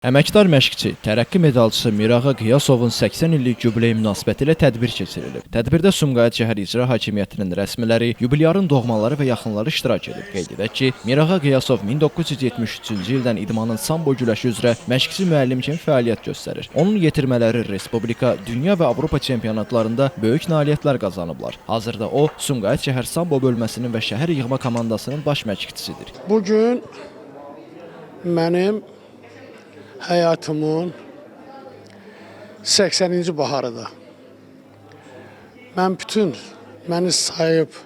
Əməkdar məşqçi, tərəqqi medalçısı Mirağa Qiyasovun 80 illik yubileyi münasibətilə tədbir keçirilib. Tədbirdə Sumqayıt şəhər İcra Hakimiyyətinin rəsmiləri, yubilyarın doğmaları və yaxınları iştirak edib. Qeyd edək ki, Mirağa Qiyasov 1973-cü ildən idmanın sambo güləşi üzrə məşqçi müəllim kimi fəaliyyət göstərir. Onun yetirmələri respublika, dünya və Avropa çempionatlarında böyük nailiyyətlər qazanıblar. Hazırda o, Sumqayıt şəhər sambo bölməsinin və şəhər yığma komandasının baş məşqçisidir. Bugün mənim həyatımın 80-ci baharıdır. Mən bütün məni sayıb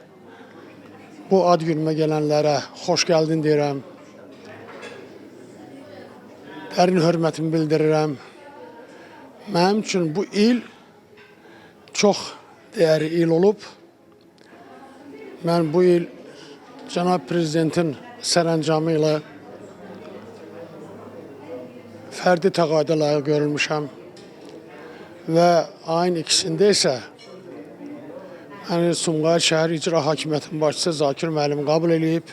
bu ad günümə gələnlərə xoş gəldin deyirəm. Dərin hörmətimi bildirirəm. Mənim üçün bu il çox dəyərli il olub. Mən bu il cənab prezidentin sərəncamı ilə fərdi təqaüdə layiq görülmüşəm və ayın ikisində isə məni Sumqayıt şəhər İcra Hakimiyyətinin başçısı Zakir müəllim qəbul eləyib.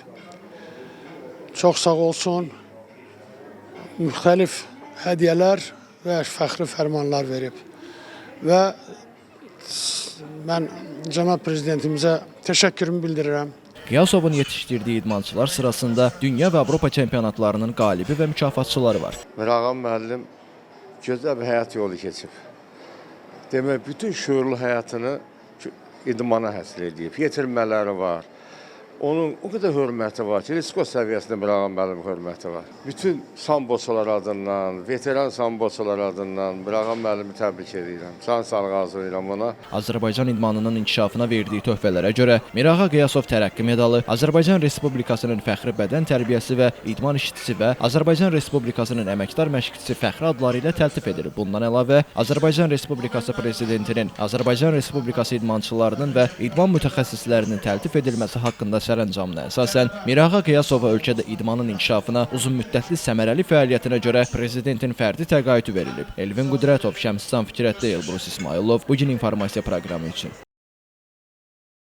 Çox sağ olsun. Müxtəlif hədiyyələr və fəxri fərmanlar verib. Və mən cənab prezidentimizə təşəkkürümü bildirirəm. Qiyasovun yetişdirdiyi idmançılar sırasında dünya və Avropa çempionatlarının qalibi və mükafatçıları var. Mirağa müəllim gözəl bir həyat yolu keçib. Demək, bütün şüurlu həyatını idmana həsr eləyib. Yetirmələri var. Onun o qədər hörməti var ki, Lisko səviyyəsində Mirağa müəllimin hörməti var. Bütün samboçular adından, veteran samboçular adından Mirağa müəllimi təbrik edirəm. Can sağlığı arzulayıram ona. Azərbaycan idmanının inkişafına verdiyi töhfələrə görə Mirağa Qiyasov Tərəqqi medalı, Azərbaycan Respublikasının fəxri bədən tərbiyəsi və idman işçisi və Azərbaycan Respublikasının əməkdar məşqçisi fəxri adları ilə təltif edilib. Bundan əlavə, Azərbaycan Respublikası prezidentinin, Azərbaycan Respublikası idmançılarının və idman mütəxəssislərinin təltif edilməsi haqqında sərəncamına əsasən Mirağa Qiyasova ölkədə idmanın inkişafına uzunmüddətli səmərəli fəaliyyətinə görə prezidentin fərdi təqaüdü verilib. Elvin Qüdrətov, Şəmsistan Fikrətli, Elbrus İsmayılov bu gün informasiya proqramı üçün.